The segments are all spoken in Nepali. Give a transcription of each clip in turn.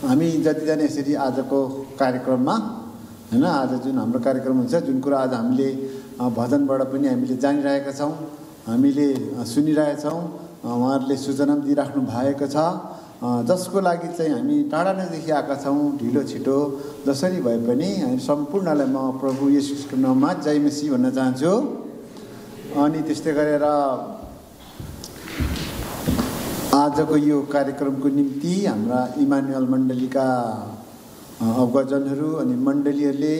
हामी जतिजना यसरी आजको कार्यक्रममा हैन आज जुन हाम्रो कार्यक्रम हुन्छ जुन कुरा आज हामीले भजनबाट पनि हामीले जानिरहेका छौँ हामीले सुनिरहेका छौँ उहाँहरूले सूचना दिइराख्नु भएको छ जसको लागि चाहिँ हामी टाढा नदेखि आएका छौँ ढिलो छिटो जसरी भए पनि हामी सम्पूर्णलाई म प्रभु येशूको नाममा जय मसीह भन्न चाहन्छु। अनि त्यस्तै गरेर आजको यो कार्यक्रमको निम्ति हाम्रा इमानुएल मण्डलीका अवगजनहरू अनि मण्डलीहरूले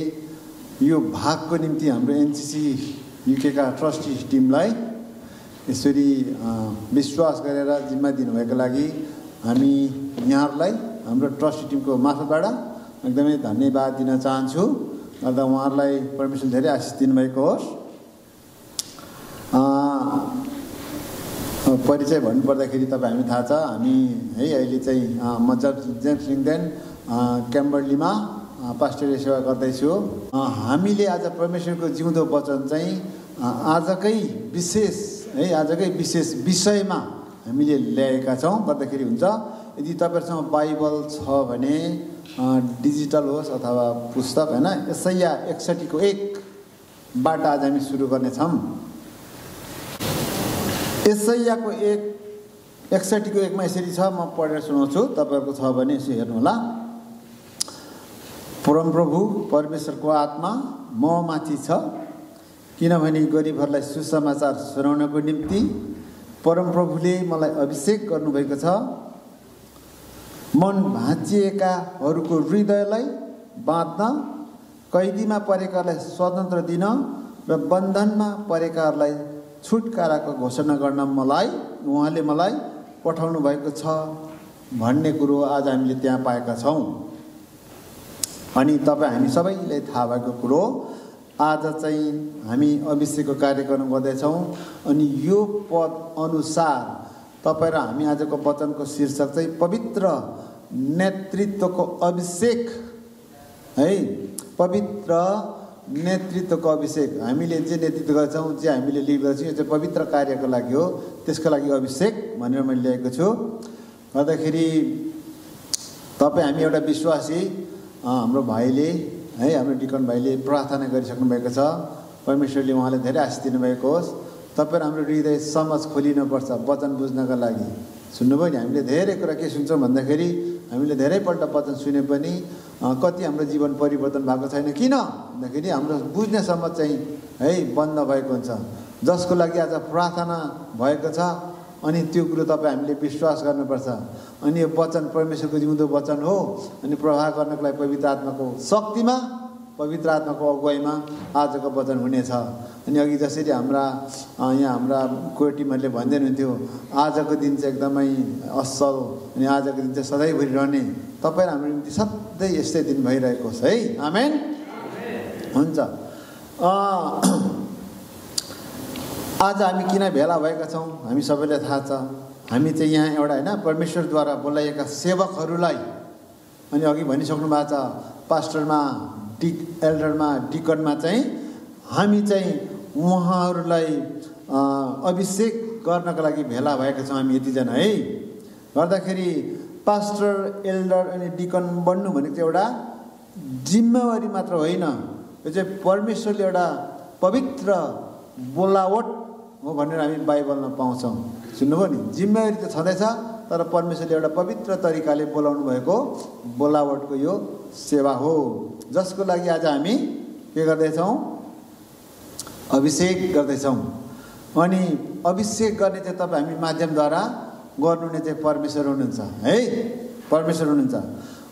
यो भागको निम्ति हाम्रो एनसीसी युकेका ट्रस्टी टिमलाई यसरी विश्वास गरेर जिम्मा दिनुभएको लागि हामी यहाँहरूलाई हाम्रो ट्रस्टी टिमको मार्फतबाट एकदमै धन्यवाद दिन चाहन्छु। गर्दा उहाँहरूलाई परमेश्वरले धेरै आशिष दिनुभएको होस्। परिचय भन्नुपर्दाखेरि तपाईँ हामी थाहा छ हामी है अहिले चाहिँ म जेम्स लिङ्गदेन क्याम्बर्लीमा पास्टरीय सेवा गर्दैछु। हामीले आज परमेश्वरको जिउँदो वचन चाहिँ आजकै विशेष विषयमा हामीले ल्याएका छौँ गर्दाखेरि हुन्छ। यदि तपाईँहरूसँग बाइबल छ भने डिजिटल होस् अथवा पुस्तक हैन यसाया 61 1बाट आज हामी सुरु गर्नेछौँ। यसायाको 61 मा यसरी छ, म पढेर सुनाउँछु तपाईँहरूको छ भने यसो हेर्नु होला। परमप्रभु परमेश्वरको आत्मा म माथि छ किनभने गरिबहरूलाई सुसमाचार सुनाउनको निम्ति परमप्रभुले मलाई अभिषेक गर्नुभएको छ। मन भाँचिएकाहरूको हृदयलाई बाँध्न, कैदीमा परेकाहरूलाई स्वतन्त्र दिन र बन्धनमा परेकाहरूलाई छुटकाराको घोषणा गर्न उहाँले मलाई पठाउनु भएको छ भन्ने कुरो आज हामीले त्यहाँ पाएका छौँ। अनि हामी सबैलाई थाहा भएको कुरो आज चाहिँ हामी अभिषेकको कार्यक्रम गर्दैछौँ। अनि यो पद अनुसार तपाईँ र हामी आजको वचनको शीर्षक चाहिँ पवित्र नेतृत्वको अभिषेक है। पवित्र नेतृत्वको अभिषेक हामीले जे नेतृत्व गर्छौँ जे हामीले लिड गर्छौँ यो चाहिँ पवित्र कार्यको लागि हो, त्यसको लागि अभिषेक भनेर मैले ल्याएको छु। गर्दाखेरि तपाईँ हामी एउटा विश्वासी हाम्रो भाइले है हाम्रो डिकन भाइले प्रार्थना गरिसक्नु भएको छ। परमेश्वरले उहाँलाई धेरै आशिष दिनुभएको होस्। तपाईँ हाम्रो हृदय समझ खोलिनुपर्छ वचन बुझ्नका लागि। सुन्नुभयो नि, हामीले धेरै कुरा के सुन्छौँ भन्दाखेरि हामीले धेरैपल्ट वचन सुने पनि कति हाम्रो जीवन परिवर्तन भएको छैन। किन भन्दाखेरि हाम्रो बुझ्ने समझ चाहिँ है बन्द भएको हुन्छ, जसको लागि आज प्रार्थना भएको छ। अनि त्यो कुरो तपाईँ हामीले विश्वास गर्नुपर्छ। अनि यो वचन परमेश्वरको जिउँदो वचन हो। अनि प्रभाव गर्नको लागि पवित्र आत्माको शक्तिमा पवित्र आत्माको अगुवाईमा आजको वचन हुनेछ। अनि अघि जसरी यहाँ हाम्रा को टिमहरूले भन्दै हुनुहुन्थ्यो आजको दिन चाहिँ एकदमै असल अनि आजको दिन चाहिँ सधैँभरि रहने तपाईँ हाम्रो निम्ति सधैँ यस्तै दिन भइरहेको होस् है। आमेन। हुन्छ। आज हामी किन भेला भएका छौँ हामी सबैलाई थाहा छ। हामी चाहिँ यहाँ एउटा होइन परमेश्वरद्वारा बोलाइएका सेवकहरूलाई अनि अघि भनिसक्नु भएको छ पास्टरमा एल्डरमा डिकनमा चाहिँ हामी चाहिँ उहाँहरूलाई अभिषेक गर्नका लागि भेला भएका छौँ हामी यतिजना है। गर्दाखेरि पास्टर एल्डर अनि डिकन बन्नु भनेको चाहिँ एउटा जिम्मेवारी मात्र होइन, यो चाहिँ परमेश्वरले एउटा पवित्र बोलावट हो भनेर हामी बाइबलमा पाउँछौँ। सुन्नुभयो नि, जिम्मेवारी त छँदैछ तर परमेश्वरले एउटा पवित्र तरिकाले बोलाउनु भएको बोलावटको यो सेवा हो, जसको लागि आज हामी के गर्दैछौँ अभिषेक गर्दैछौँ। अनि अभिषेक गर्ने चाहिँ तपाईँ हामी माध्यमद्वारा गर्नुहुने चाहिँ परमेश्वर हुनुहुन्छ है, परमेश्वर हुनुहुन्छ।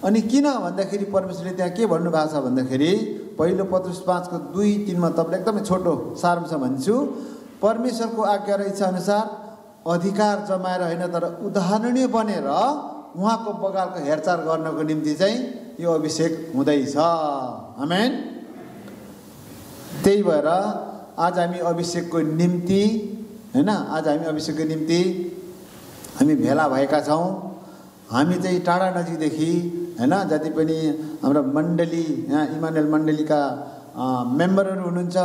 अनि किन भन्दाखेरि परमेश्वरले त्यहाँ के भन्नुभएको छ भन्दाखेरि पहिलो पत्रुस 5:2-3 तपाईँलाई एकदमै छोटो सारांश भन्छु। परमेश्वरको आज्ञा र इच्छा अनुसार अधिकार जमाएर होइन तर उदाहरणीय बनेर उहाँको बगालको हेरचाह गर्नको निम्ति चाहिँ यो अभिषेक हुँदैछ। आमेन। त्यही भएर आज हामी अभिषेकको निम्ति हैन आज हामी अभिषेकको निम्ति हामी भेला भएका छौँ। हामी चाहिँ टाढा नजिकदेखि हैन जति पनि हाम्रो मण्डली यहाँ इमानुएल मण्डलीका मेम्बरहरू हुनुहुन्छ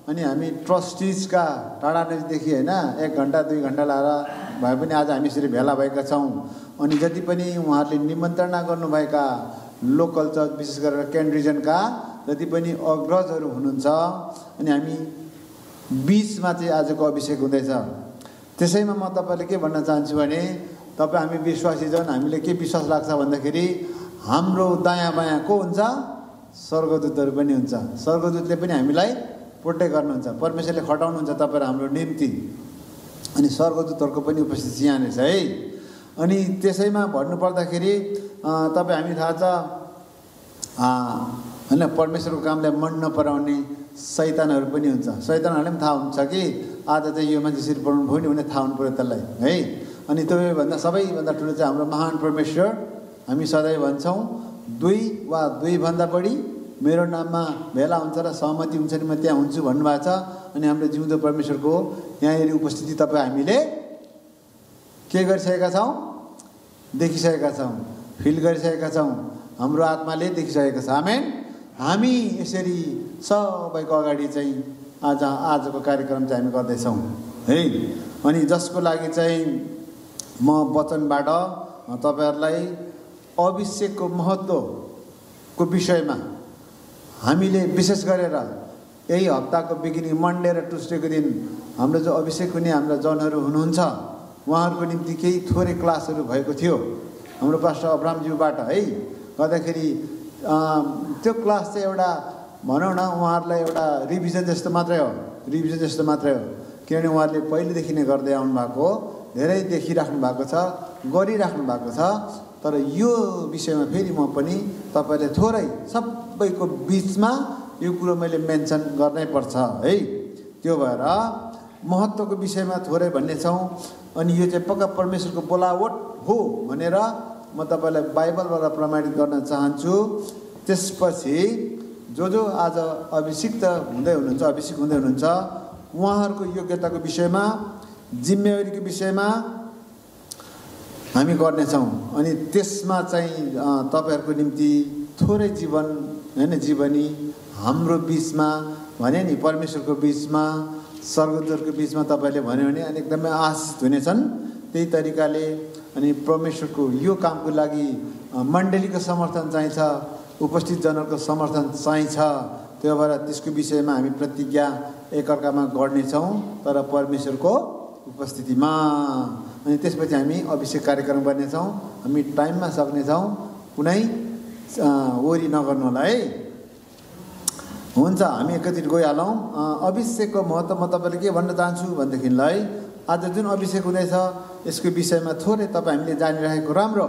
अनि हामी ट्रस्टिजका टाढा नजिकदेखि हैन 1 घण्टा 2 घण्टा लाएर भए पनि आज हामी यसरी भेला भएका छौँ। अनि जति पनि उहाँहरूले निमन्त्रणा गर्नुभएका लोकल चर्च विशेष गरेर क्यान रिजनका जति पनि अग्रजहरू हुनुहुन्छ अनि हामी बिचमा चाहिँ आजको अभिषेक हुँदैछ। त्यसैमा म तपाईँले के भन्न चाहन्छु भने तपाईँ हामी विश्वासी जन हामीले के विश्वास लाग्छ भन्दाखेरि हाम्रो दायाँ बायाँ को हुन्छ? स्वर्गदूतहरू पनि हुन्छ। स्वर्गदूतले पनि हामीलाई प्रोटेक्ट गर्नुहुन्छ। परमेश्वरले खटाउनुहुन्छ तपाईँहरू हाम्रो निम्ति। अनि स्वर्गदूतहरूको पनि उपस्थिति यहाँनिर छ है। अनि त्यसैमा भन्नुपर्दाखेरि तपाईँ हामी थाहा छ होइन परमेश्वरको कामलाई मन नपराउने शैतानहरू पनि हुन्छ। शैतानहरूलाई पनि थाहा हुन्छ कि आज चाहिँ यो मान्छे यसरी पढाउनु भयो नि भने थाहा हुनु पऱ्यो त्यसलाई है। अनि त्योभन्दा सबैभन्दा ठुलो चाहिँ हाम्रो महान परमेश्वर हामी सधैँ भन्छौँ 2 वा 2 भन्दा बढी मेरो नाममा भेला हुन्छ र सहमति हुन्छ नि म त्यहाँ हुन्छु भन्नुभएको छ। अनि हाम्रो जिउँदो परमेश्वरको यहाँनिर उपस्थिति तपाईँ हामीले के गरिसकेका छौँ? देखिसकेका छौँ, फिल गरिसकेका छौँ। हाम्रो आत्माले देखिसकेको छ। आमेन। हामी यसरी सबैको अगाडि चाहिँ आजको कार्यक्रम चाहिँ हामी गर्दैछौँ है। अनि जसको लागि चाहिँ म वचनबाट तपाईँहरूलाई अभिषेकको महत्त्वको विषयमा हामीले विशेष गरेर यही हप्ताको बिगिनिङ मन्डे र ट्युसडेको दिन हाम्रो जो अभिषेक हुने हाम्रा जनहरू हुनुहुन्छ उहाँहरूको निम्ति केही थोरै क्लासहरू भएको थियो हाम्रो पास्टर अब्रामज्यूबाट है। गर्दाखेरि त्यो क्लास चाहिँ एउटा भनौँ न उहाँहरूलाई एउटा रिभिजन जस्तो मात्रै हो, किनभने उहाँहरूले पहिलेदेखि नै गर्दै आउनु भएको, धेरै देखिराख्नु भएको छ, गरिराख्नु भएको छ। तर यो विषयमा फेरि म पनि तपाईँले थोरै सबैको बिचमा यो कुरो मैले मेन्सन गर्नै पर्छ है। त्यो भएर महत्त्वको विषयमा थोरै भन्ने छौँ। अनि यो चाहिँ पक्का परमेश्वरको बोलावट हो भनेर म तपाईँलाई बाइबलबाट प्रमाणित गर्न चाहन्छु। त्यसपछि जो आज अभिषिक्त हुँदै हुनुहुन्छ उहाँहरूको योग्यताको विषयमा, जिम्मेवारीको विषयमा हामी गर्नेछौँ। अनि त्यसमा चाहिँ तपाईँहरूको निम्ति थोरै जीवनी हाम्रो बिचमा भने नि परमेश्वरको बिचमा, स्वर्गदूतहरूको बिचमा तपाईँले भन्यो भने अनि एकदमै आशिष हुनेछन्। त्यही तरिकाले अनि परमेश्वरको यो कामको लागि मण्डलीको समर्थन चाहिन्छ, उपस्थित जनहरूको समर्थन चाहिन्छ। त्यो भएर त्यसको विषयमा हामी प्रतिज्ञा एकअर्कामा गर्नेछौँ तर परमेश्वरको उपस्थितिमा। अनि त्यसपछि हामी अभिषेक कार्यक्रम गर्नेछौँ। हामी टाइममा सक्नेछौँ, कुनै वरी नगर्नु होला है। हुन्छ, हामी एकैचोटि गइहालौँ। अभिषेकको महत्त्व म तपाईँले के भन्न चाहन्छु भनेदेखिलाई आज जुन अभिषेक हुँदैछ यसको विषयमा थोरै तपाईँ हामीले जानिरहेको राम्रो।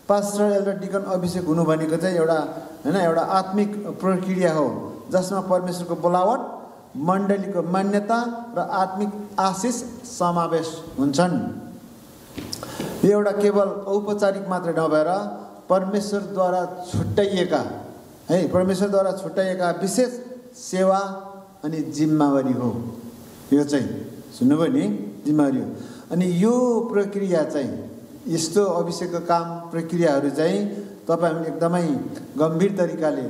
पास्टर एल्डर डिकन अभिषेक हुनु भनेको चाहिँ एउटा आत्मिक प्रक्रिया हो जसमा परमेश्वरको बोलावट, मण्डलीको मान्यता र आत्मिक आशिष समावेश हुन्छन्। यो एउटा केवल औपचारिक मात्रै नभएर परमेश्वरद्वारा छुट्याइएका विशेष सेवा अनि जिम्मेवारी हो। यो चाहिँ सुन्नुभयो नि, जिम्मेवारी हो। अनि यो प्रक्रिया चाहिँ यस्तो अभिषेकको काम प्रक्रियाहरू चाहिँ तपाईँ हामीले एकदमै गम्भीर तरिकाले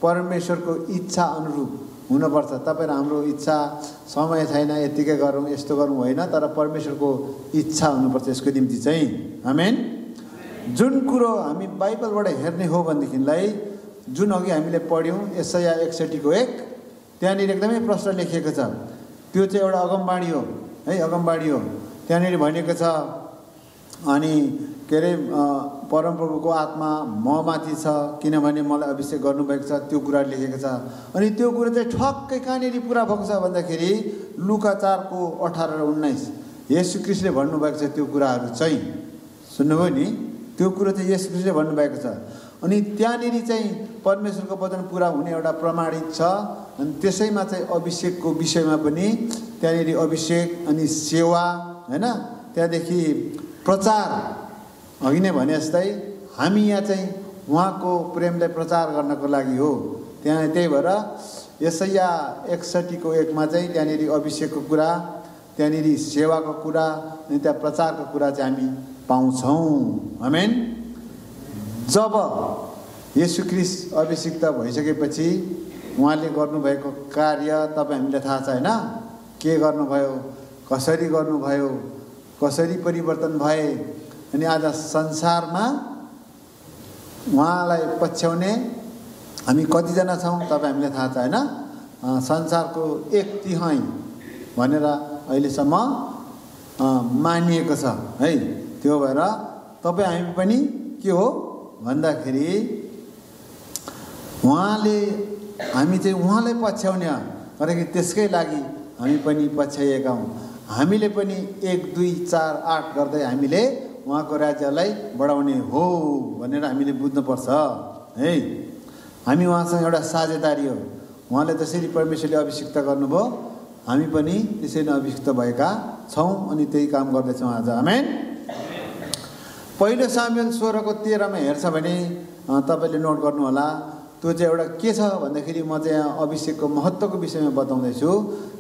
परमेश्वरको इच्छा अनुरूप हुनुपर्छ। तपाईँ हाम्रो इच्छा समय छैन यत्तिकै गरौँ यस्तो गरौँ होइन, तर परमेश्वरको इच्छा हुनुपर्छ यसको निम्ति चाहिँ। आमेन। जुन कुरो हामी बाइबलबाट हेर्ने हो भनेदेखिलाई जुन अघि हामीले पढ्यौँ यशाया 61:1 त्यहाँनिर एकदमै प्रश्न लेखिएको छ। त्यो चाहिँ एउटा अगमबाणी हो है, अगमबाणी हो। त्यहाँनिर भनेको छ अनि के अरे परमप्रभुको आत्मा ममाथि छ किनभने मलाई अभिषेक गर्नुभएको छ, त्यो कुरा लेखेको छ। अनि त्यो कुरो चाहिँ ठक्कै कहाँनिर पुरा भएको छ भन्दाखेरि लुका 4:18 र 19 येशू ख्रीष्टले भन्नुभएको छ। त्यो कुराहरू चाहिँ सुन्नुभयो नि, त्यो कुरो चाहिँ येशू ख्रीष्टले भन्नुभएको छ। अनि त्यहाँनिर चाहिँ परमेश्वरको वचन पुरा हुने एउटा प्रमाणित छ। अनि त्यसैमा चाहिँ अभिषेकको विषयमा पनि त्यहाँनिर अभिषेक अनि सेवा होइन, त्यहाँदेखि प्रचार अघि नै भने जस्तै हामी यहाँ चाहिँ उहाँको प्रेमलाई प्रचार गर्नको लागि हो। त्यही भएर यशाया 61:1 चाहिँ त्यहाँनिर अभिषेकको कुरा, त्यहाँनिर सेवाको कुरा अनि त्यहाँ प्रचारको कुरा चाहिँ हामी पाउँछौँ। आमेन। जब येशू ख्रीष्ट अभिषिक्त भइसकेपछि उहाँले गर्नुभएको कार्य तपाईँ हामीलाई थाहा छ होइन, के गर्नुभयो, कसरी गर्नुभयो, कसरी परिवर्तन भए, अनि आज संसारमा उहाँलाई पछ्याउने हामी कतिजना छौँ तपाईँ हामीलाई थाहा छ होइन। संसारको 1/3 भनेर अहिलेसम्म मानिएको छ है। त्यो भएर तपाईँ हामी पनि के हो भन्दाखेरि हामी चाहिँ उहाँलाई पछ्याउने किनकि त्यसकै लागि हामी पनि पछ्याइएका हौँ। हामीले पनि 1 2 4 8 गर्दै हामीले उहाँको राज्यलाई बढाउने हो भनेर हामीले बुझ्नुपर्छ है। हामी उहाँसँग एउटा साझेदारी हो। उहाँले जसरी परमेश्वरले अभिषिक्त गर्नुभयो हामी पनि त्यसरी नै अभिषिक्त भएका छौँ अनि त्यही काम गर्दैछौँ आज। आमेन। पहिलो सामुएल 16:13 हेर्छ भने तपाईँले नोट गर्नुहोला। त्यो चाहिँ एउटा के छ भन्दाखेरि म चाहिँ यहाँ अभिषेकको महत्त्वको विषयमा बताउँदैछु।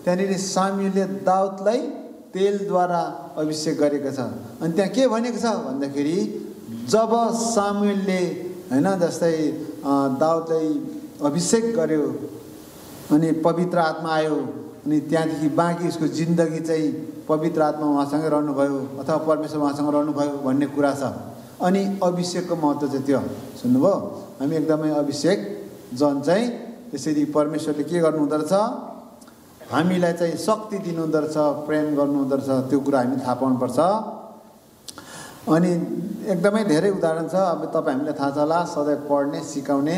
त्यहाँनिर सामुएलले दाउदलाई तेलद्वारा अभिषेक गरेको छ। अनि त्यहाँ के भनेको छ भन्दाखेरि जब सामुएलले होइन जस्तै दाउदलाई अभिषेक गर्यो अनि पवित्र आत्मा आयो अनि त्यहाँदेखि बाँकी उसको जिन्दगी चाहिँ पवित्र आत्मा उहाँसँगै रहनुभयो अथवा परमेश्वर उहाँसँग रहनुभयो भन्ने कुरा छ। अनि अभिषेकको महत्त्व चाहिँ त्यो सुन्नुभयो। हामी एकदमै अभिषेक जन चाहिँ त्यसरी परमेश्वरले के गर्नुहुँदो रहेछ हामीलाई चाहिँ शक्ति दिनुहुँदो रहेछ, प्रेम गर्नुहुँदो रहेछ, त्यो कुरा हामी थाहा पाउनुपर्छ। अनि एकदमै धेरै उदाहरण छ। अब तपाईँ हामीलाई थाहा छ होला सधैँ पढ्ने सिकाउने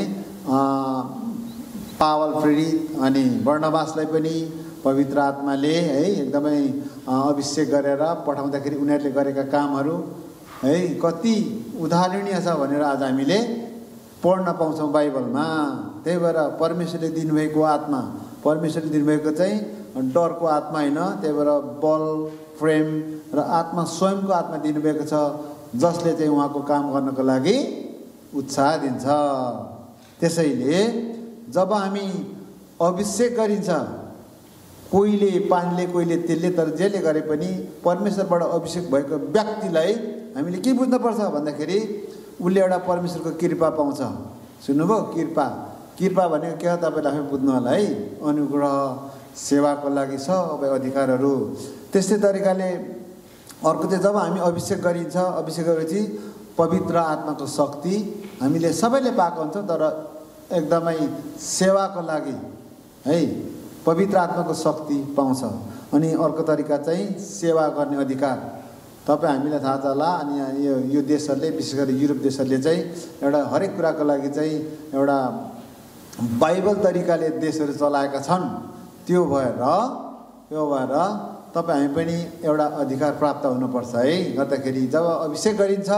पावल प्रेरित अनि बर्नबासलाई पनि पवित्र आत्माले है एकदमै अभिषेक गरेर पठाउँदाखेरि उनीहरूले गरेका कामहरू है कति उदाहरणीय छ भनेर आज हामीले पढ्न पाउँछौँ बाइबलमा। त्यही भएर परमेश्वरले दिनुभएको आत्मा, परमेश्वरले दिनुभएको चाहिँ डरको आत्मा होइन, त्यही भएर बल, प्रेम र आत्मा स्वयंको आत्मा दिनुभएको छ जसले चाहिँ उहाँको काम गर्नको लागि उत्साह दिन्छ। त्यसैले जब हामी अभिषेक गरिन्छ, कोहीले पानीले कोहीले तेलले, तर जेले गरे पनि परमेश्वरबाट अभिषेक भएको व्यक्तिलाई हामीले के बुझ्नुपर्छ भन्दाखेरि उसले एउटा परमेश्वरको कृपा पाउँछ। सुन्नुभयो? कृपा भनेको के हो तपाईँले आफै बुझ्नु होला है। अनुग्रह, सेवाको लागि सबै अधिकारहरू। त्यस्तै तरिकाले अर्को चाहिँ जब हामी अभिषेक गरिन्छ, अभिषेक गरेपछि पवित्र आत्माको शक्ति हामीले सबैले पाएको हुन्छौँ, तर एकदमै सेवाको लागि है पवित्र आत्माको शक्ति पाउँछ। अनि अर्को तरिका चाहिँ सेवा गर्ने अधिकार। तपाईँ हामीलाई थाहा छ होला। अनि यो देशहरूले विशेष गरी युरोप देशहरूले चाहिँ एउटा हरेक कुराको लागि चाहिँ एउटा बाइबल तरिकाले देशहरू चलाएका छन्। त्यो भएर तपाईँ हामी पनि एउटा अधिकार प्राप्त हुनुपर्छ है। गर्दाखेरि जब अभिषेक गरिन्छ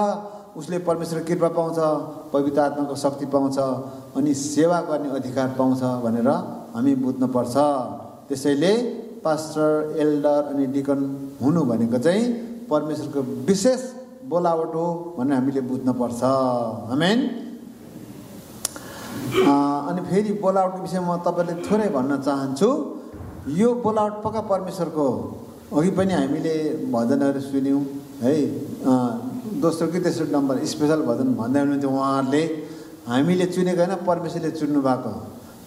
उसले परमेश्वर कृपा पाउँछ, पवित्र आत्माको शक्ति पाउँछ अनि सेवा गर्ने अधिकार पाउँछ भनेर हामी बुझ्नुपर्छ। त्यसैले पास्टर, एल्डर अनि डिकन हुनु भनेको चाहिँ परमेश्वरको विशेष बोलावट हो भनेर हामीले बुझ्नुपर्छ। आमेन। अनि फेरि बोलावटको विषयमा म तपाईँले थोरै भन्न चाहन्छु। यो बोलावट पक्का परमेश्वरको हो। अघि पनि हामीले भजनहरू सुन्यौँ है। दोस्रो कि तेस्रो नम्बर स्पेसल भजन भन्दै हुनुहुन्थ्यो उहाँहरूले। हामीले चुनेको होइन, परमेश्वरले चुन्नु भएको।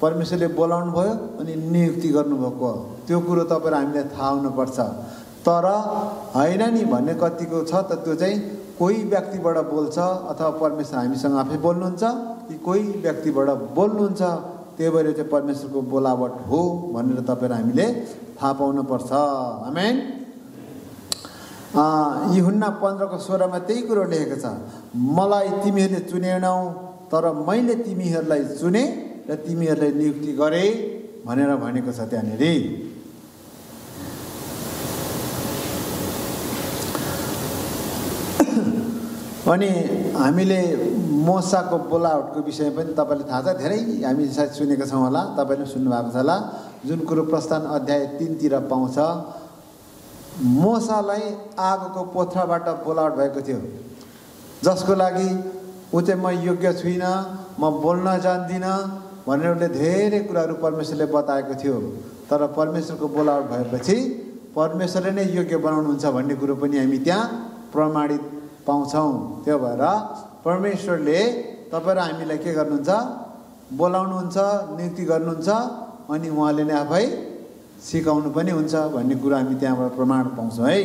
परमेश्वरले बोलाउनु भयो अनि नियुक्ति गर्नुभएको। त्यो कुरो तपाईँलाई हामीलाई थाहा हुनुपर्छ। तर होइन नि भन्ने कतिको छ त त्यो चाहिँ कोही व्यक्तिबाट बोल्छ अथवा परमेश्वर हामीसँग आफै बोल्नुहुन्छ कि कोही व्यक्तिबाट बोल्नुहुन्छ। त्यही भएर चाहिँ परमेश्वरको बोलावट हो भनेर तपाईँलाई हामीले थाहा पाउनुपर्छ। आमेन। यूहन्ना 15:16 त्यही कुरो लेखेको छ। मलाई तिमीहरूले चुनेनौ तर मैले तिमीहरूलाई चुने र तिमीहरूलाई नियुक्ति गरे भनेर भनेको छ त्यहाँनिर। अनि हामीले मोसाको बोलावटको विषय पनि तपाईँले थाहा छ। धेरै हामी सायद सुनेका छौँ होला, तपाईँले सुन्नुभएको छ होला। जुन कुरो प्रस्थान अध्याय 3 पाउँछ। मोसालाई आगोको पोथ्राबाट बोलावट भएको थियो, जसको लागि ऊ चाहिँ म योग्य छुइनँ, म बोल्न जान्दिनँ भनेर उसले धेरै कुराहरू परमेश्वरले बताएको थियो। तर परमेश्वरको बोलावट भएपछि परमेश्वरले नै योग्य बनाउनुहुन्छ भन्ने कुरो पनि हामी त्यहाँ प्रमाणित पाउँछौँ। त्यो भएर परमेश्वरले तपाईँ र हामीलाई के गर्नुहुन्छ? बोलाउनुहुन्छ, नियुक्ति गर्नुहुन्छ अनि उहाँले नै आफै सिकाउनु पनि हुन्छ भन्ने कुरा हामी त्यहाँबाट प्रमाण पाउँछौँ है।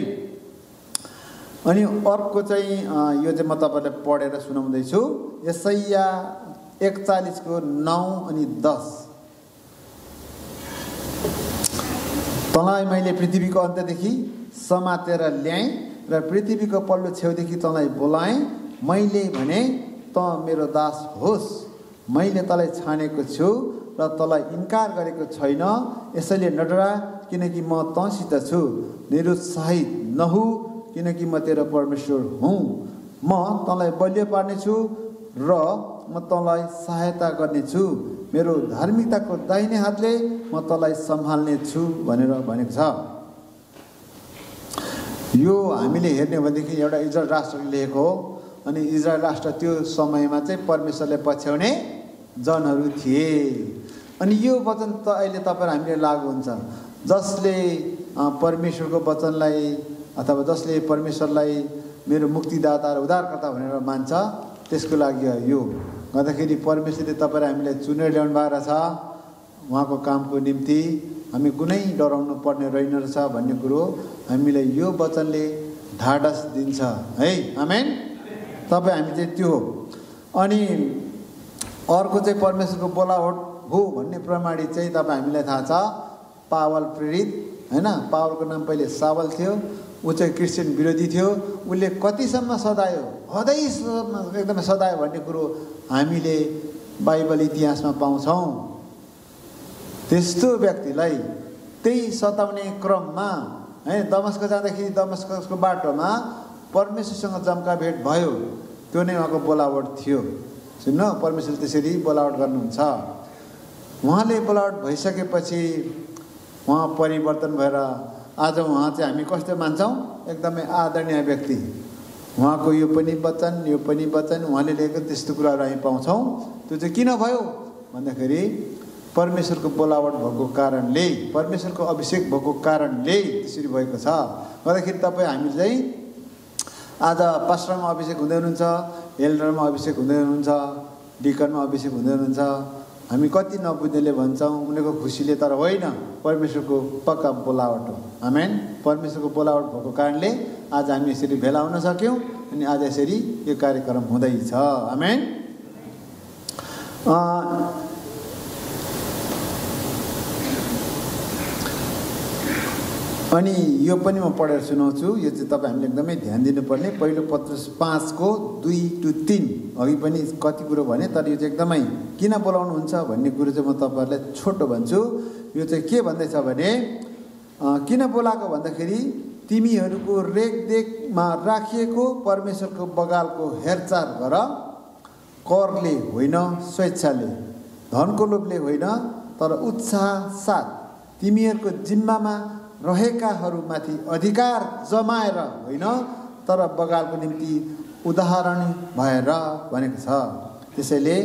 अनि अर्को चाहिँ यो चाहिँ म तपाईँलाई पढेर सुनाउँदैछु। यशाया 41:9 अनि 10। तँलाई मैले पृथ्वीको अन्त्यदेखि समातेर ल्याएँ र पृथ्वीको पल्लो छेउदेखि तँलाई बोलाएँ। मैले भने त मेरो दास होस्, मैले तँलाई छानेको छु र तँलाई इन्कार गरेको छैन। यसैले नडरा, किनकि म तँसित छु। निरुत्साहित नहु, किनकि म तेरो परमेश्वर हुँ। म तँलाई बलियो पार्नेछु र म तँलाई सहायता गर्नेछु। मेरो धार्मिकताको दाहिने हातले म तँलाई सम्हाल्ने छु भनेर भनेको छ। यो हामीले हेर्ने हो भनेदेखि एउटा इजरायल राष्ट्रले लेखेको हो। अनि इजरायल राष्ट्र त्यो समयमा चाहिँ परमेश्वरले पछ्याउने जनहरू थिए। अनि यो वचन त अहिले तपाईँ हामीले लागु हुन्छ। जसले परमेश्वरको वचनलाई अथवा जसले परमेश्वरलाई मेरो मुक्तिदाता र उद्धारकर्ता भनेर मान्छ, त्यसको लागि यो गर्दाखेरि परमेश्वरले तपाईँ हामीलाई चुनेर ल्याउनु भएको रहेछ उहाँको कामको निम्ति। हामी कुनै डराउनु पर्ने रहेन रहेछ भन्ने कुरो हामीलाई यो वचनले ढाडस दिन्छ है। आमेन। तपाईँ हामी चाहिँ त्यो हो। अनि अर्को चाहिँ परमेश्वरको बोलावट हो भन्ने प्रमाणित चाहिँ तपाईँ हामीलाई थाहा छ, पावल प्रेरित हैन। पावलको नाम पहिले सावल थियो। ऊ चाहिँ क्रिस्चियन विरोधी थियो। उसले कतिसम्म सदायो, हदैसम्म एकदमै सदायो भन्ने कुरो हामीले बाइबल इतिहासमा पाउँछौँ। त्यस्तो व्यक्तिलाई त्यही सताउने क्रममा है दमस्क जाँदाखेरि दमस्कको बाटोमा परमेश्वरसँग जम्का भेट भयो। त्यो नै उहाँको बोलावट थियो। सुन्नु, परमेश्वरले त्यसरी बोलावट गर्नुहुन्छ। उहाँले बोलावट भइसकेपछि उहाँ परिवर्तन भएर आज उहाँ चाहिँ हामी कस्तो मान्छौँ, एकदमै आदरणीय व्यक्ति। उहाँको यो पनि वचन, यो पनि वचन, उहाँले लेखेको त्यस्तो कुराहरू हामी पाउँछौँ। त्यो चाहिँ किन भयो भन्दाखेरि परमेश्वरको बोलावट भएको कारणले, परमेश्वरको अभिषेक भएको कारणले त्यसरी भएको छ। गर्दाखेरि तपाईँ हामी चाहिँ आज पास्टरमा अभिषेक हुँदै हुनुहुन्छ, एल्डरमा अभिषेक हुँदै हुनुहुन्छ, डिकनमा अभिषेक हुँदै हुनुहुन्छ। हामी कति नबुझ्नेले भन्छौँ उनीहरूको खुसीले, तर होइन, परमेश्वरको पक्का बोलावट हो। आमेन। परमेश्वरको बोलावट भएको कारणले आज हामी यसरी भेला हुन सक्यौँ अनि आज यसरी यो कार्यक्रम हुँदैछ। आमेन। अनि यो पनि म पढेर सुनाउँछु। यो चाहिँ तपाईँ हामीले एकदमै ध्यान दिनुपर्ने। पहिलो पत्रुस 5:2-3 अघि पनि कति कुरो भने, तर यो चाहिँ एकदमै किन बोलाउनुहुन्छ भन्ने कुरो चाहिँ म तपाईँहरूलाई छोटो भन्छु। यो चाहिँ के भन्दैछ भने, किन बोलाएको भन्दाखेरि तिमीहरूको रेखदेखमा राखिएको परमेश्वरको बगालको हेरचाह गर, करले होइन स्वेच्छाले, धनको लोभले होइन तर उत्साह साथ तिमीहरूको जिम्मामा रहेकाहरूमाथि अधिकार जमाएर होइन तर बगालको निम्ति उदाहरण भएर भनेको छ। त्यसैले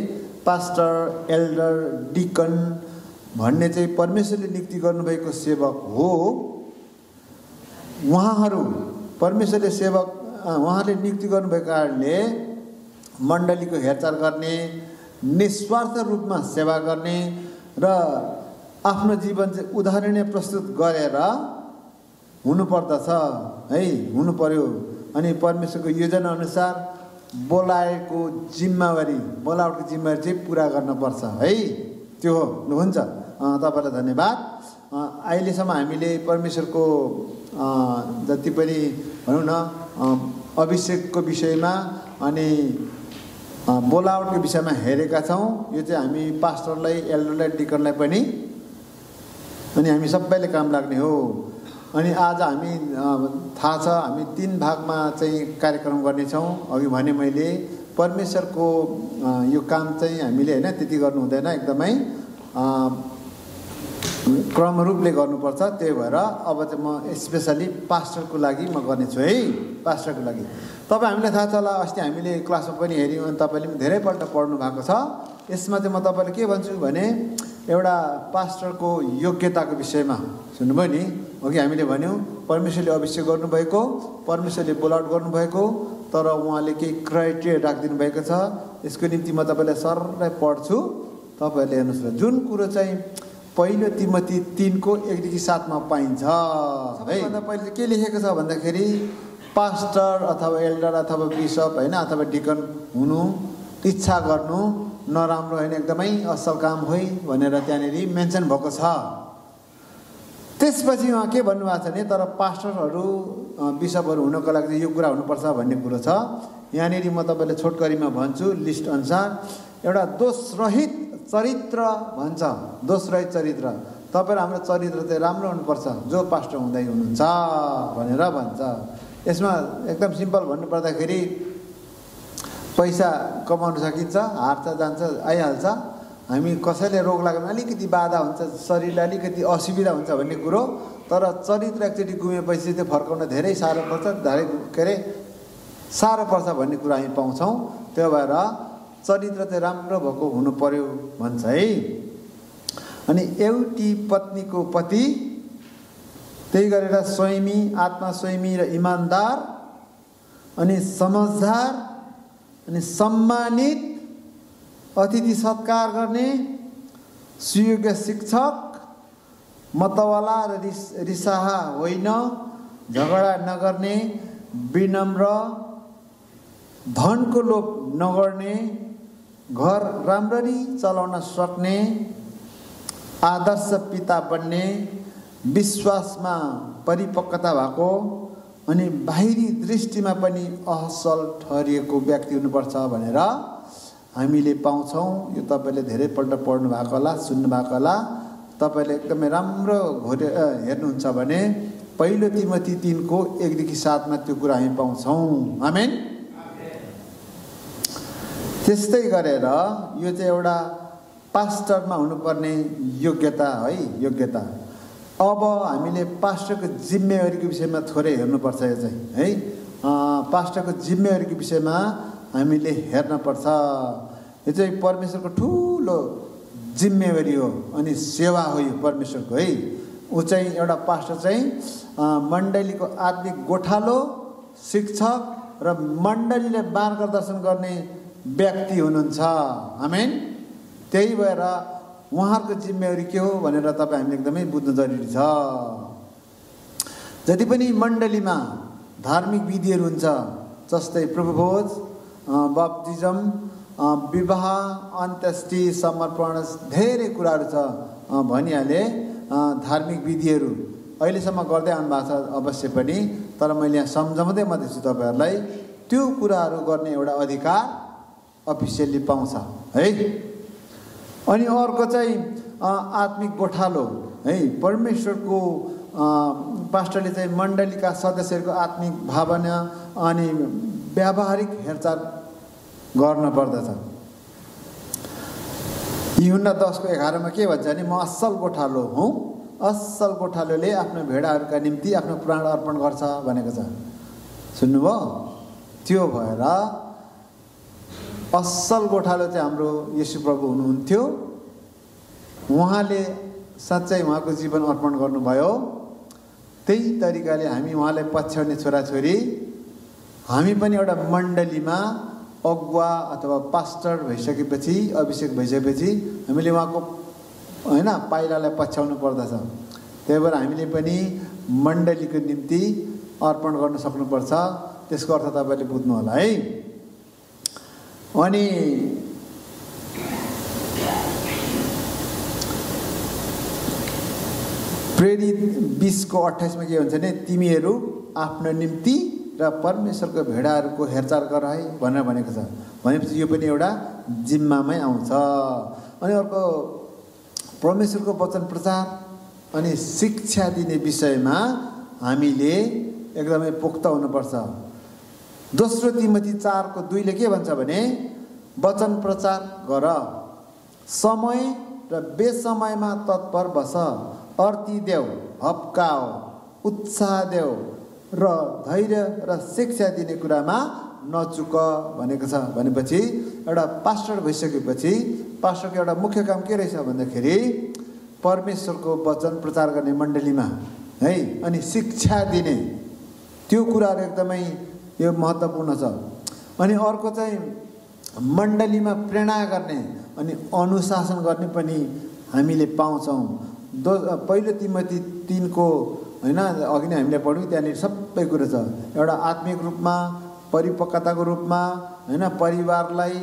पास्टर, एल्डर, डिकन भन्ने चाहिँ परमेश्वरले नियुक्ति गर्नुभएको सेवक हो। उहाँहरू परमेश्वरले सेवक उहाँले नियुक्ति गर्नुभएको कारणले मण्डलीको हेरचाह गर्ने, निस्वार्थ रूपमा सेवा गर्ने र आफ्नो जीवन चाहिँ उदाहरणीय प्रस्तुत गरेर हुनुपर्दछ है, हुनु पर्यो। अनि परमेश्वरको योजना अनुसार बोलाएको जिम्मेवारी, बोलावटको जिम्मेवारी चाहिँ पुरा गर्नुपर्छ है। त्यो हो। हुन्छ, तपाईँलाई धन्यवाद। अहिलेसम्म हामीले परमेश्वरको जति पनि भनौँ न अभिषेकको विषयमा अनि बोलावटको विषयमा हेरेका छौँ। यो चाहिँ हामी पास्टरलाई, एल्डरलाई, डिकनलाई पनि अनि हामी सबैले काम लाग्ने हो। अनि आज हामी थाहा छ हामी 3 भागमा चाहिँ कार्यक्रम गर्नेछौँ। अघि भने मैले परमेश्वरको यो काम चाहिँ हामीले होइन त्यति गर्नु हुँदैन, एकदमै क्रम रूपले गर्नुपर्छ। त्यही भएर अब चाहिँ म स्पेसली पास्टरको लागि म गर्नेछु है। पास्टरको लागि तपाईँ हामीलाई थाहा छ होला, अस्ति हामीले क्लासमा पनि हेऱ्यौँ अनि तपाईँले पनि धेरैपल्ट पढ्नु भएको छ। यसमा चाहिँ म तपाईँलाई के भन्छु भने एउटा पास्टरको योग्यताको विषयमा सुन्नुभयो नि। अघि हामीले भन्यौँ परमेश्वरले अभिषेक गर्नुभएको, परमेश्वरले बोलावट गर्नुभएको, तर उहाँले केही क्राइटेरिया राखिदिनु भएको छ। यसको निम्ति म तपाईँलाई सरलाई पढ्छु, तपाईँहरूले हेर्नुहोस् न। जुन कुरो चाहिँ पहिलो तिमोथी 3:1-7 पाइन्छ है। सबभन्दा पहिले के लेखेको छ भन्दाखेरि पास्टर अथवा एल्डर अथवा बिशप होइन अथवा डिकन हुनु इच्छा गर्नु नराम्रो होइन, एकदमै असल काम हो भनेर त्यहाँनिर मेन्सन भएको छ। त्यसपछि उहाँ के भन्नुभएको छ भने तर पास्टरहरू बिशपहरू हुनको लागि चाहिँ यो कुरा हुनुपर्छ भन्ने कुरो छ। यहाँनिर म तपाईँलाई छोटकरीमा भन्छु लिस्ट अनुसार। एउटा दोषरहित चरित्र भन्छ, दोषरहित चरित्र। तपाईँ हाम्रो चरित्र चाहिँ राम्रो हुनुपर्छ जो पास्टर हुँदै हुनुहुन्छ भनेर भन्छ। यसमा एकदम सिम्पल भन्नुपर्दाखेरि पैसा कमाउन सकिन्छ, हार्छ जान्छ आइहाल्छ। हामी कसैले रोग लाग्यो भने अलिकति बाधा हुन्छ, शरीरलाई अलिकति असुविधा हुन्छ भन्ने कुरो, तर चरित्र एकचोटि गुमेपछि त्यो फर्काउन धेरै साह्रो पर्छ, साह्रो पर्छ भन्ने कुरा हामी पाउँछौँ। त्यो भएर चरित्र चाहिँ राम्रो भएको हुनु पर्यो भन्छ है। अनि एउटी पत्नीको पति त्यही गरेर स्वयमी, आत्मस्वयमी र इमान्दार अनि समझदार अनि सम्मानित, अतिथि सत्कार गर्ने, सुयोग्य शिक्षक, मतवाला र रिसाहा होइन, झगडा नगर्ने, विनम्र, धनको लोभ नगर्ने, घर राम्ररी चलाउन सक्ने, आदर्श पिता बन्ने, विश्वासमा परिपक्वता भएको अनि बाहिरी दृष्टिमा पनि असल ठहरिएको व्यक्ति हुनुपर्छ भनेर हामीले पाउँछौँ। यो तपाईँले धेरैपल्ट पढ्नु भएको होला, सुन्नु भएको होला। तपाईँले एकदमै राम्रो हेर्नुहुन्छ भने पहिलो तिमोथी 3:1-7 त्यो कुरा हामी पाउँछौँ। आमेन। त्यस्तै गरेर यो चाहिँ एउटा पास्टरमा हुनुपर्ने योग्यता है, योग्यता। अब हामीले पास्टरको जिम्मेवारीको विषयमा थोरै हेर्नुपर्छ। यो चाहिँ है पास्टरको जिम्मेवारीको विषयमा हामीले हेर्नुपर्छ। यो चाहिँ परमेश्वरको ठुलो जिम्मेवारी हो अनि सेवा हो यो परमेश्वरको है। ऊ चाहिँ एउटा पास्टर चाहिँ मण्डलीको आत्मिक गोठालो, शिक्षक र मण्डलीले मार्गदर्शन गर्ने व्यक्ति हुनुहुन्छ। आमेन। त्यही भएर उहाँहरूको जिम्मेवारी के हो भनेर तपाईँ हामीले एकदमै बुझ्नु जरुरी छ। जति पनि मण्डलीमा धार्मिक विधिहरू हुन्छ जस्तै प्रभुभोज, बप्तिजम, विवाह, अन्त्येष्टि, समर्पण, धेरै कुराहरू छ भनिहाले। धार्मिक विधिहरू अहिलेसम्म गर्दै आउनु भएको छ अवश्य पनि, तर मैले यहाँ सम्झाउँदै मात्रै छु तपाईँहरूलाई। त्यो कुराहरू गर्ने एउटा अधिकार अफिसियली पाउँछ है। अनि अर्को चाहिँ आत्मिक गोठालो है। परमेश्वरको पास्टरले चाहिँ मण्डलीका सदस्यहरूको आत्मिक भावना अनि व्यावहारिक हेरचाह गर्न पर्दछ। यूहन्ना 10:11 के भन्छ भने म असल गोठालो हुँ, असल गोठालोले आफ्नो भेडाहरूका निम्ति आफ्नो प्राण अर्पण गर्छ भनेको छ। सुन्नुभयो? त्यो भएर असल गोठालो चाहिँ हाम्रो येशू प्रभु हुनुहुन्थ्यो। उहाँले साँच्चै उहाँको जीवन अर्पण गर्नुभयो। त्यही तरिकाले हामी उहाँलाई पछ्याउने छोराछोरी, हामी पनि एउटा मण्डलीमा अगुवा अथवा पास्टर भइसकेपछि, अभिषेक भइसकेपछि हामीले उहाँको होइन पाइलालाई पछ्याउनु पर्दछ। त्यही भएर हामीले पनि मण्डलीको निम्ति अर्पण गर्न सक्नुपर्छ। त्यसको अर्थ तपाईँले बुझ्नु होला है। अनि प्रेरित 20:28 के भन्छ भने तिमीहरू आफ्नो निम्ति र परमेश्वरको भेडाहरूको हेरचाह गर है भनेर भनेको छ। भनेपछि यो पनि एउटा जिम्मामै आउँछ। अनि अर्को परमेश्वरको वचन प्रचार अनि शिक्षा दिने विषयमा हामीले एकदमै पोख्त हुनुपर्छ। दोस्रो तिमोथी 4:2 के भन्छ भने वचन प्रचार गर, समय र बेसमयमा तत्पर बस, अर्ती देऊ, हप्काओ, उत्साह देऊ र धैर्य र शिक्षा दिने कुरामा नचुक भनेको छ। भनेपछि एउटा पास्टर भइसकेपछि पास्टरको एउटा मुख्य काम के रहेछ भन्दाखेरि परमेश्वरको वचन प्रचार गर्ने मण्डलीमा है, अनि शिक्षा दिने, त्यो कुराहरू एकदमै यो महत्त्वपूर्ण छ। अनि अर्को चाहिँ मण्डलीमा प्रेरणा गर्ने अनि अनुशासन गर्ने पनि हामीले पाउँछौँ। पहिलो तिमोथी 3 होइन, अघि नै हामीले पढ्यौँ त्यहाँनिर सबै कुरो छ। एउटा आत्मिक रूपमा परिपक्वताको रूपमा होइन परिवारलाई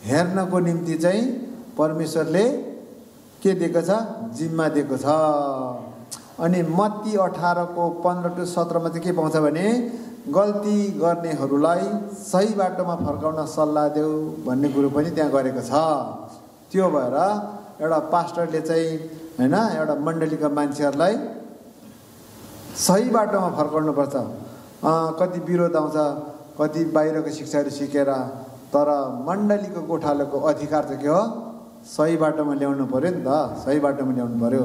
हेर्नको निम्ति चाहिँ परमेश्वरले के दिएको छ, जिम्मा दिएको छ। अनि मत्ती 18:15-17 चाहिँ के पाउँछ भने गल्ती गर्नेहरूलाई सही बाटोमा फर्काउन सल्लाह देऊ भन्ने कुरो पनि त्यहाँ गरेको छ। त्यो भएर एउटा पास्टरले चाहिँ होइन एउटा मण्डलीका मान्छेहरूलाई सही बाटोमा फर्काउनुपर्छ। कति विरोध आउँछ, कति बाहिरको शिक्षाहरू सिकेर, तर मण्डलीको गोठालोको अधिकार चाहिँ के हो, सही बाटोमा ल्याउनु पऱ्यो नि त, सही बाटोमा ल्याउनु पऱ्यो।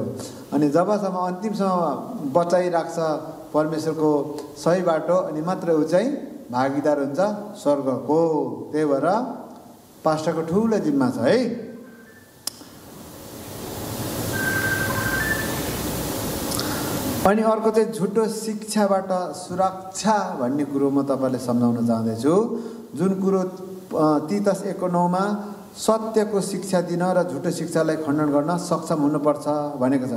अनि जबसम्म अन्तिमसम्म बचाइराख्छ परमेश्वरको सही बाटो, अनि मात्र ऊ चाहिँ भागीदार हुन्छ स्वर्गको। त्यही भएर पास्टरको ठुलो जिम्मा छ है। अनि अर्को चाहिँ झुटो शिक्षाबाट सुरक्षा भन्ने कुरो म तपाईँलाई सम्झाउन चाहँदैछु। जुन कुरो तीतस 1:9 सत्यको शिक्षा दिन र झुटो शिक्षालाई खण्डन गर्न सक्षम हुनुपर्छ भनेको छ।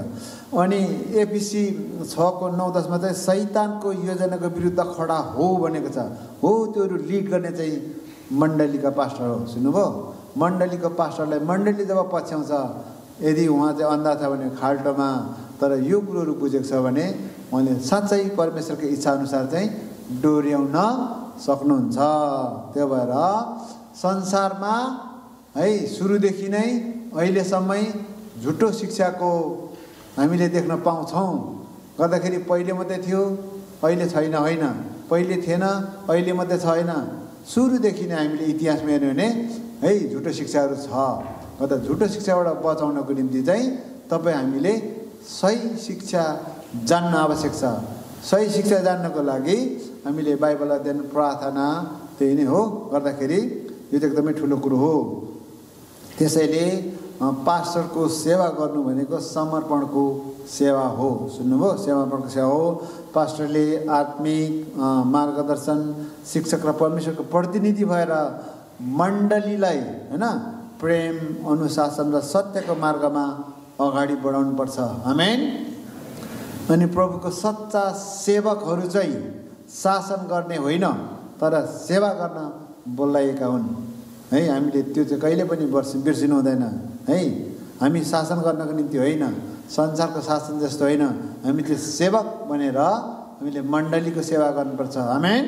अनि एफिसी 6:9-10 चाहिँ शैतानको योजनाको विरुद्ध खडा हो भनेको छ। हो, त्योहरू लिड गर्ने चाहिँ मण्डलीका पास्टर हो। सुन्नुभयो, मण्डलीको पास्टरलाई मण्डली जब पछ्याउँछ, यदि उहाँ चाहिँ अन्धा छ भने खाल्टोमा, तर यो कुरोहरू बुझेको छ भने उहाँले साँच्चै परमेश्वरको इच्छाअनुसार चाहिँ डोर्याउन सक्नुहुन्छ। त्यो भएर संसारमा है सुरुदेखि नै अहिलेसम्मै झुटो शिक्षाको हामीले देख्न पाउँछौँ। गर्दाखेरि पहिले मात्रै थियो, अहिले छैन, होइन पहिले थिएन, अहिले मात्रै छैन, सुरुदेखि नै हामीले इतिहासमा हेर्यो भने है झुटो शिक्षाहरू छ। गर्दा झुटो शिक्षाबाट बचाउनको निम्ति चाहिँ हामीले सही शिक्षा जान्न आवश्यक छ। सही शिक्षा जान्नको लागि हामीले बाइबल अध्ययन, प्रार्थना, त्यही नै हो गर्दाखेरि यो चाहिँ एकदमै ठुलो कुरो हो। त्यसैले पास्टरको सेवा गर्नु भनेको समर्पणको सेवा हो। सुन्नुभयो, समर्पणको सेवा हो। पास्टरले आत्मिक मार्गदर्शन, शिक्षक र परमेश्वरको प्रतिनिधि भएर मण्डलीलाई होइन प्रेम, अनुशासन र सत्यको मार्गमा अगाडि बढाउनुपर्छ। आमेन। अनि प्रभुको सच्चा सेवकहरू चाहिँ शासन गर्ने होइन, तर सेवा गर्न बोलाइएका हुन् है। हामीले त्यो चाहिँ कहिले पनि बिर्सिनु हुँदैन है। हामी शासन गर्नको निम्ति होइन, संसारको शासन जस्तो होइन, हामी त्यो सेवक बनेर हामीले मण्डलीको सेवा गर्नुपर्छ। आमेन।